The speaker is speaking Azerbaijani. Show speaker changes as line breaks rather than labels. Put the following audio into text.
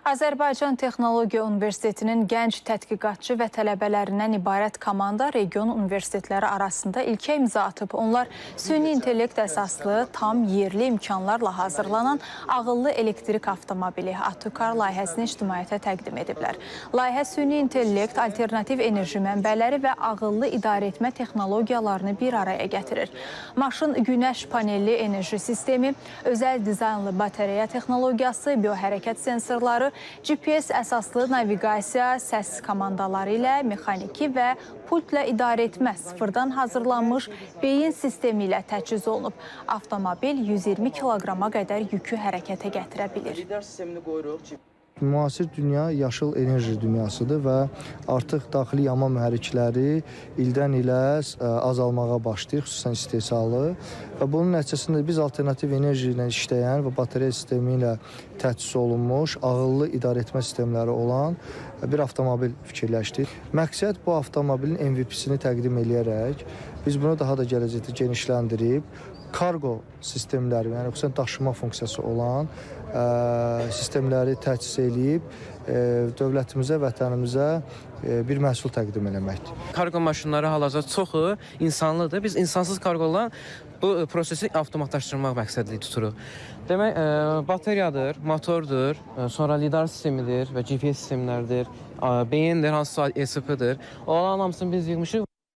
Azərbaycan Texnologiya Universitetinin gənc tədqiqatçı və tələbələrindən ibarət komanda region universitetləri arasında ilkə imza atıb. Onlar süni intellekt əsaslı tam yerli imkanlarla hazırlanan ağıllı elektrik avtomobili Atukar layihəsini ictimaiyyətə təqdim ediblər. Layihə süni intellekt, alternativ enerji mənbələri və ağıllı idarəetmə texnologiyalarını bir araya gətirir. Maşın günəş panelli enerji sistemi, özəl dizaynlı batareya texnologiyası, biohərəkət sensorları, GPS əsaslı naviqasiya, səs komandaları ilə mexaniki və pultla idarəetmə sıfırdan hazırlanmış beyin sistemi ilə təchiz olunub. Avtomobil 120 kiloqrama qədər yükü hərəkətə gətirə bilir.
Müasir dünya yaşıl enerji dünyasıdır və artıq daxili yanma mühərrikləri ildən ilə azalmağa başlayır, xüsusən istehsalı. Və bunun nəticəsində biz alternativ enerji ilə işləyən və batareya sistemi ilə təchiz olunmuş, ağıllı idarəetmə sistemləri olan bir avtomobil fikirləşdik. Məqsəd bu avtomobilin MVP-sini təqdim eləyərək biz bunu daha da gələcəkdə genişləndirib kargo sistemləri, yəni xüsusən daşıma funksiyası olan sistemləri təchiz eləyib dövlətimizə, vətənimizə bir məhsul təqdim eləməkdir.
Kargo maşınları hal-hazırda çoxu insanlıdır. Biz insansız kargola bu prosesi avtomatlaşdırmaq məqsədli tuturuq. Demək, bateriyadır, motordur, sonra lidar sistemidir və GPS sistemləridir, beyindir, hansısa ESP-dir. Onların hamısını biz yığmışıq.